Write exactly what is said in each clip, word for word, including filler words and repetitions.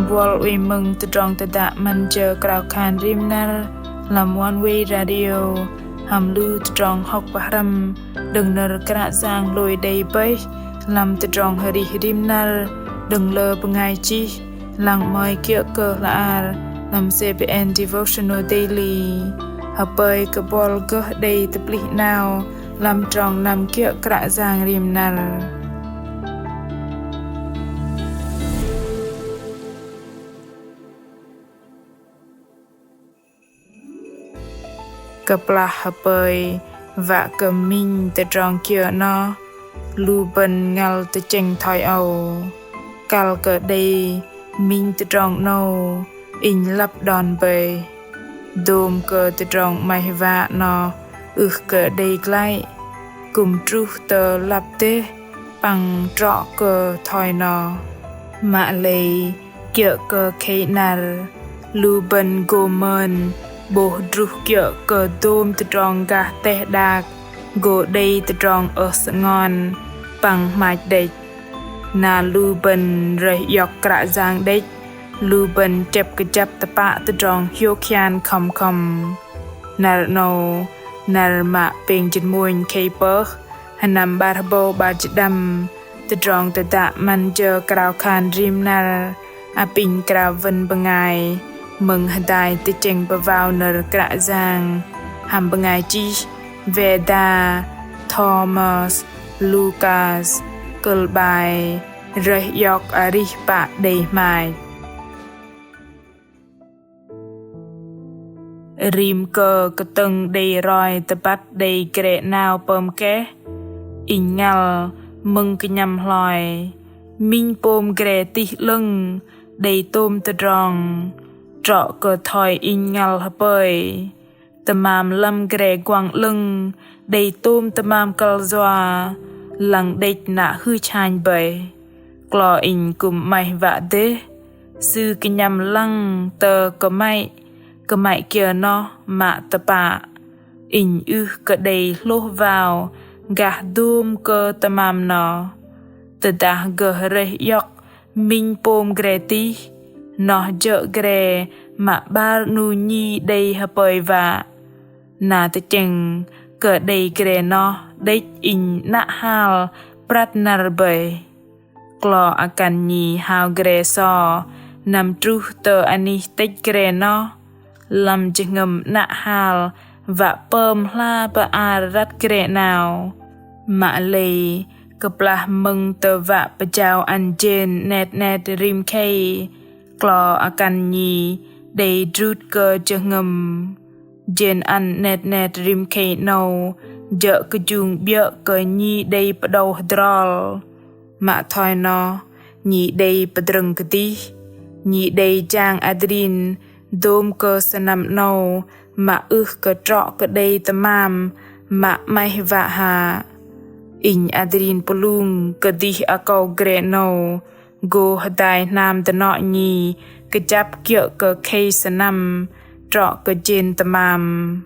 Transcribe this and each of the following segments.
Buăl oei mơ̆ng tơdrong tơdă 'Măn jơ krao khan rim năr lăm One Way Radio hăm lu tơdrong hŏk pơhrăm đơ̆ng nơ̆r Kră Yang lui đei bơih lăm tơdrong arih rim năr đơ̆ng lơ bơngai chih, lăng mơ̆i kiơ̆ kơ hla bơar lăm C B N Devotional Daily. Hơpơi kơ buăl gơh đei tơplih 'nao lăm trong năm kiơ̆ Kră Yang rim năr. Kơplah hơpơi wă kơ minh tơdrong kiơ noh, lu bơ̆n ngăl tơchĕng thoi âu: Kăl kơ đei minh tơdrong 'nâu, inh lăp đon bơih. Dôm kơ tơdrong 'maih wă noh ưh kơ đei glăi, kư̆m truh tơ lăp dêh păng trŏ kơ thoi noh. Mă lei kiơ̆ kơ khei năr, lu bơ̆n gô mơn 'bôh druh kiơ̆ kơ dôm tơdrong gah teh đak gô đei tơdrong ơh sơngon păng hmach đĕch. Na lu bơ̆n rơih iŏk Kră Yang đĕch, lu bơ̆n chĕp kơjăp tơpă tơdrong hiôk hian khŏm khŏm. Năr 'nâu, năr mă pêng jĭt mônh khei pơh, sơnăm 'bar hơbâu 'bar jĭt đăm, tơdrong tơdă 'Măn jơ krao khan rim năr apinh krao wơ̆n bơngai mơ̆ng hơdai tơchĕng pơwao nơ̆r Kră Yang hăm bơngai chih Veda Thomas Lucas, kơ̆l 'bai: Rơih iŏk arih pă đei hmach. Rim kơ kơtơ̆ng đei roi tơbăt đei gre 'nao pơm keh, inh ngăl mơ̆ng kơnhăm hloi: Minh pôm gre tih 'lơ̆ng đei tôm tơdrong, trŏ kơ thoi inh ngăl hơpơi. Tơmam lăm gre guăng 'lơ̆ng đei tôm tơmam kăl yua, lăng đĕch nă hưch hanh bơih. Klo inh kư̆m 'maih wă dêh, sư kơnhăm lăng tơ kơmăy, kơmăy kiơ noh mă tơpă. Inh ưh kơ đei hlôh wao gah dôm kơ tơmam noh. Tơdah gơh rơih iŏk minh pôm gre tih, noh jơ̆ gre mă 'bar 'nu nhi đei hơpơi wă. Na tơchĕng kơ đei gre noh đĕch inh 'nă hal prăt năr bơih. Klo akăn nhi hao gre so năm truh tơ anih tĕch gre noh, lăm jơhngơ̆m 'nă hal wă pơm hla bơar răt gre 'nao. Mă lei kơplah mơ̆ng tơ wă pơjao ăn jên 'net 'net rim khei, klo akăn nhi đei drŭt kơ jơhngơ̆m. Jên ăn 'net 'net rim khei 'nâu jơ̆ kơjung 'biơ̆ kơ nhi đei pơđâu hơdrol. Mă thoi noh, nhi đei pơdrơ̆ng kơdih, nhi đei jang adrin dôm kơ sơnăm 'nâu mă ưh kơ trŏ kơ đei tơmam mă 'maih wă hă. Inh adrin pơlung kơdih akâu gre 'nâu gô hơdai hnam dơnŏ nhi kơjăp kiơ̆ kơ khei sơnăm trŏ kơ jên tơmam.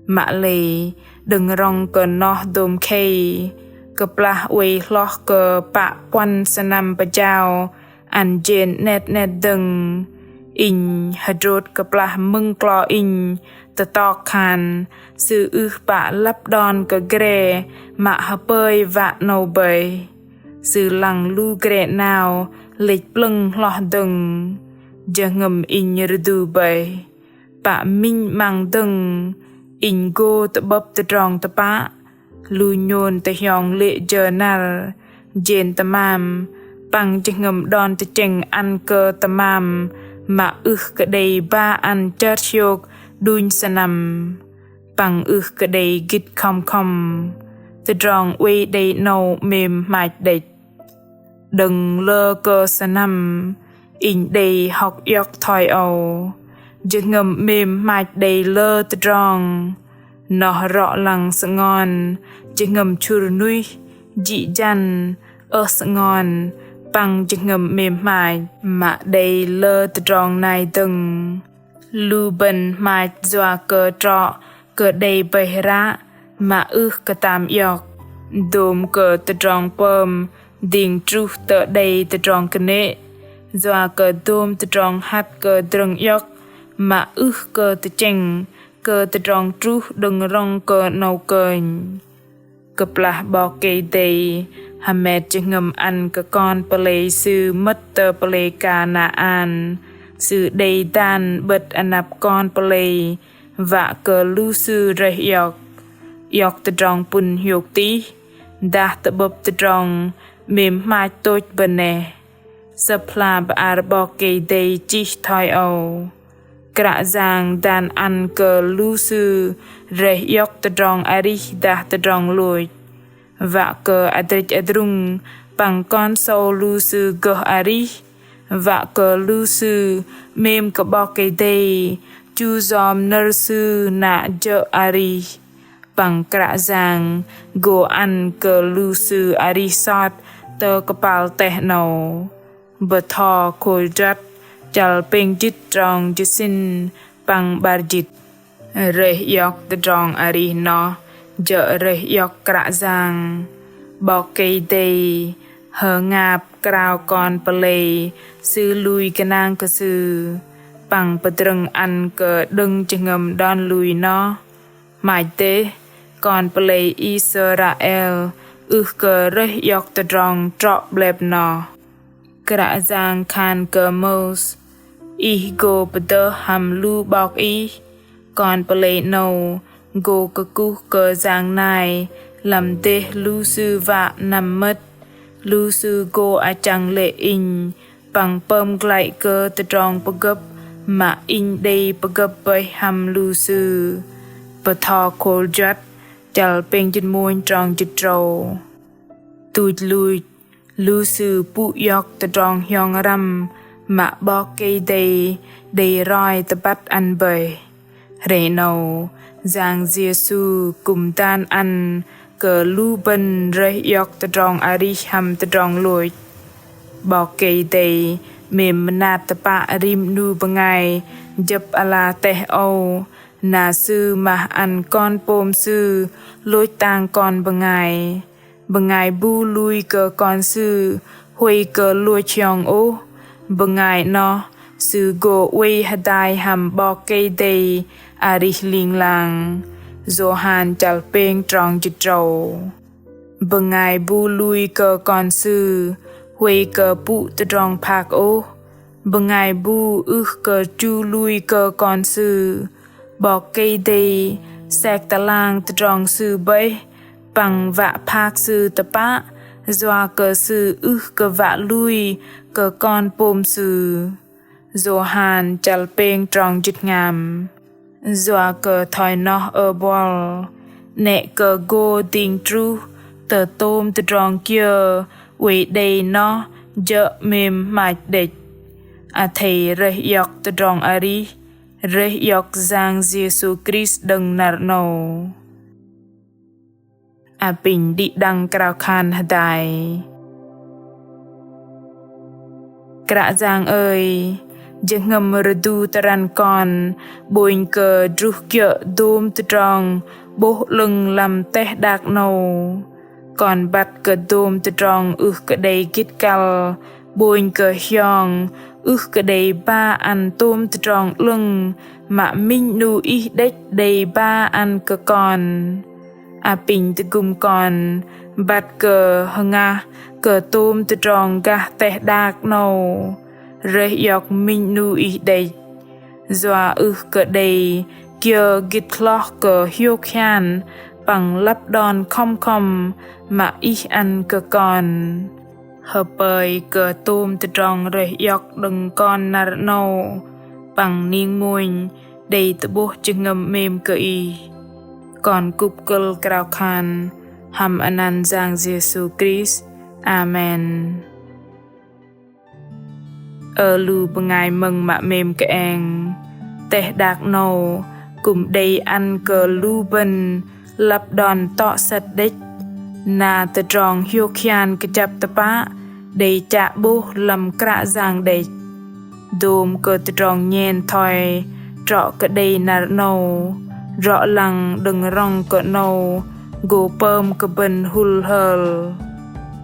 Mă lei đơ̆ng rŏng kơ noh dôm khei, kơplah oei hloh kơ pă puăn sơnăm pơjao ăn jên 'net 'net dơ̆ng, inh hơdrôt kơplah mơ̆ng klo inh tơtok khan sư ưh pă lăp đon kơ gre mă hơpơi wă 'nâu bơih. Sư lăng lu gre 'nao lĕch plơ̆ng hloh dơ̆ng. Jơhngơ̆m inh rơdu bơih. Pă minh 'măng dơ̆ng, inh gô tơ'bơ̆p tơdrong tơpă. Lu nhôn tơhiong lê̆ jơ năr, jên tơmam păng jơhngơ̆m đon tơchĕng ăn kơ tơmam mă ưh kơ đei ba ăn chơt hiôk đunh sơnăm. Păng ưh kơ đei gĭt khŏm khŏm. Tơdrong oei đei 'nâu 'mêm hmach đĕch. Đơ̆ng lơ kơ sơnăm, inh đei hŏk iŏk thoi âu. Jơhngơ̆m 'mêm hmach đei lơ tơdrong. Noh rŏ lăng sơngon, jơhngơ̆m chŭr nuih, jĭ jăn, ơh sơngon, păng jơhngơ̆m 'mêm hmach, mă đei lơ tơdrong nai dơ̆ng. Lu bơ̆n hmach yua kơ trŏ kơ đei bơih ră, mă ưh kơ tam iŏk. Dôm kơ tơdrong pơm, dĭng truh tơ đei tơdrong kơnê̆. Yua kơ dôm tơdrong hăt kơ drơ̆ng iŏk mă ưh kơ tơchĕng kơ tơdrong truh đơ̆ng rŏng kơ 'nâu kơnh. Kơplah 'Bok Kei-Dei hơmet jơhngơ̆m ăn kơ kon pơlei Sư mơ̆t tơ pơlei Kanaan, Sư đei dan 'bơ̆t anăp kon pơlei wă kơ lu sư rơih iŏk, iŏk tơdrong pŭn hiôk tih, dah tơ'bơ̆p tơdrong 'mêm hmach tôch bơneh. Sơ̆p hla bơar 'Bok Kei-Dei chih thoi âu: Kră Yang dan ăn kơ lu sư rơih iŏk tơdrong arih dah tơdrong lôch, wă kơ adrĕch adrung păng kon sâu lu sư gơh arih, wă kơ lu sư 'mêm kơ 'Bok Kei-Dei, chu yom nơ̆r Sư na jơ̆ arih. Păng Kră Yang gô ăn kơ lu sư arih sot tơ kơpal teh 'nâu. Bơtho Khôi Juăt chăl pêng jĭt trong jơsĭn păng 'bar jĭt. Rơih iŏk tơdrong arih noh jơ̆ rơih iŏk Kră Yang. 'Bok Kei-Dei hơngap krao kon pơlei Sư lui gơnang kơ Sư, păng pơdrơ̆ng ăn kơ đơ̆ng jơhngơ̆m đon lui noh. Hmach dêh, kon pơlei Israel ưh kơ rơih iŏk tơdrong trŏ 'blep noh. Kră Yang khan kơ Môis: Ih gô pơdơh hăm lu 'bok ih, kon pơlei 'nâu gô kơkuh kơ yang nai lăm dêh lu sư wă năm mơ̆t. Lu sư gô achăng lê̆ Inh păng pơm glăi kơ tơdrong pơgơ̆p mă Inh đei pơgơ̆p bơih hăm lu sư. Bơtho Khôi Juăt chăl pêng jĭt mônh trong jĭt tơdrâu. Tuch luch, lu sư pŭ iŏk tơdrong hiong răm mă 'Bok Kei-Dei đei roi tơbăt ăn bơih. Hrei 'nâu, Yang Yêsu kư̆m dan ăn kơ lu bơ̆n rơih iŏk tơdrong arih hăm tơdrong lôch. 'Bok Kei-Dei 'mêm mơnat tơpă rim 'nu bơngai jơ̆p ala teh âu, na Sư mah ăn Kon pôm Sư lôch tang kon bơngai. Bơngai bu lui kơ Kon Sư huay kơ lôch hiong ôh. Bơngai noh sư gô oei hơdai hăm 'Bok Kei-Dei arih ling lang. Yôhan chăl pêng trong jĭt tơdrâu. Bơngai bu lui kơ Kon Sư huay kơ pŭ tơdrong phak ôh. Bơngai bu ưh kơ chu lui kơ Kon Sư, 'Bok Kei-Dei sek tơlang tơdrong sư bơih, păng wă phak sư tơpă, yua kơ sư ưh kơ wă lui kơ Kon pôm Sư. Yôhan chăl pêng trong jĭt hngam. Yua kơ thoi noh ơ buăl, 'nĕ kơ gô dĭng truh tơ tôm tơdrong kiơ oei đei noh jơ̆ 'mêm hmach đĕch. Athei rơih iŏk tơdrong arih, rơih iŏk Yang Yêsu Krist đơ̆ng năr 'nâu. Apinh đĭ đăng krao khan hơdai. Kră Yang ơi, jơhngơ̆m rơdu tơrăn kon 'bônh kơ druh kiơ̆ dôm tơdrong 'bôh 'lơ̆ng lăm teh đak 'nâu. Kon băt kơ dôm tơdrong ưh kơ đei gĭt kăl, 'bônh kơ hiong ưh kơ đei ba ăn tôm tơdrong 'lơ̆ng mă minh 'nu Ih đĕch đei ba ăn kơ kon. Apinh tơgŭm kon băt kơ hngah kơ tôm tơdrong gah teh đak 'nâu, rơih iŏk minh 'nu Ih đĕch. Yua ưh kơ đei kiơ gĭt hloh kơ hiôk hian păng lăp đon khŏm khŏm mă Ih ăn kơ kon. Hơpơi kơ tôm tơdrong rơih iŏk đơ̆ng kon năr 'nâu păng ning mônh đei tơ'bôh jơhngơ̆m 'mêm kơ Ih. Kon kŭp kơ̆l krao khan hăm anăn Yang Yêsu Krist. Amen. Ơ lu bơngai mơ̆ng mă 'mêm kơeng, teh đak 'nâu kư̆m đei ăn kơ lu bơ̆n lăp đon tŏ sĕt đĕch. Na tơdrong hiôk hian kơjăp tơpă đei chă 'bôh lăm Kră Yang đĕch. Dôm kơ tơdrong nhen thoi trŏ kơ đei năr 'nâu, rŏ lăng đơ̆ng rŏng kơ 'nâu gô pơm kơ bơ̆n hŭl hơl.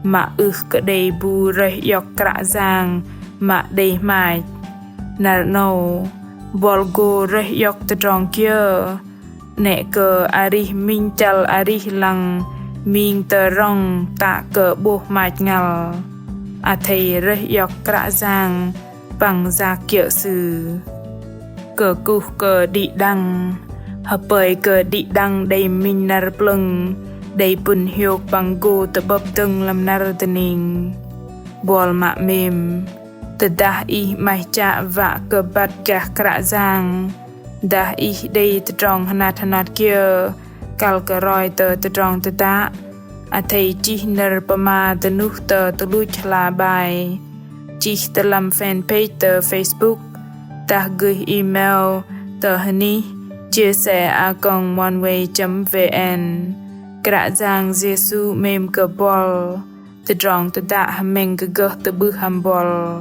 Mă ưh kơ đei bu rơih iŏk Kră Yang mă đei hmach. Năr 'nâu, buăl gô rơih iŏk tơdrong kiơ 'nĕ kơ arih minh chăl arih lăng ming tơ rŏng tă kơ 'bôh hmach ngăl. Athei rơih iŏk Kră Yang păng yak kiơ̆ Sư. Kơkuh kơ đĭ đăng. Hơpơi kơ đĭ đăng đei minh năr plơ̆ng, đei pŭn hiôk păng gô tơ'bơ̆p dơ̆ng lăm năr dơning. Buăl mă 'mêm. Tơdah ih 'maih chă wă kơ băt gah Kră Yang, dah ih đei tơdrong hơnat hơnat kiơ kăl kơ roi tơ tơdrong tơdă, athei chih nơ̆r pơma dơnuh tơ tuch luch hla bơar. Chih tơ lăm fanpage tơ Facebook, dah gơih email tơ hơnih chia sẻ a còng oneway chấm vn. Kră Yang Yêsu 'mêm kơ buăl. Tơdrong tơdă hơmĕng kơ gơh tơ'bưh hăm buăl.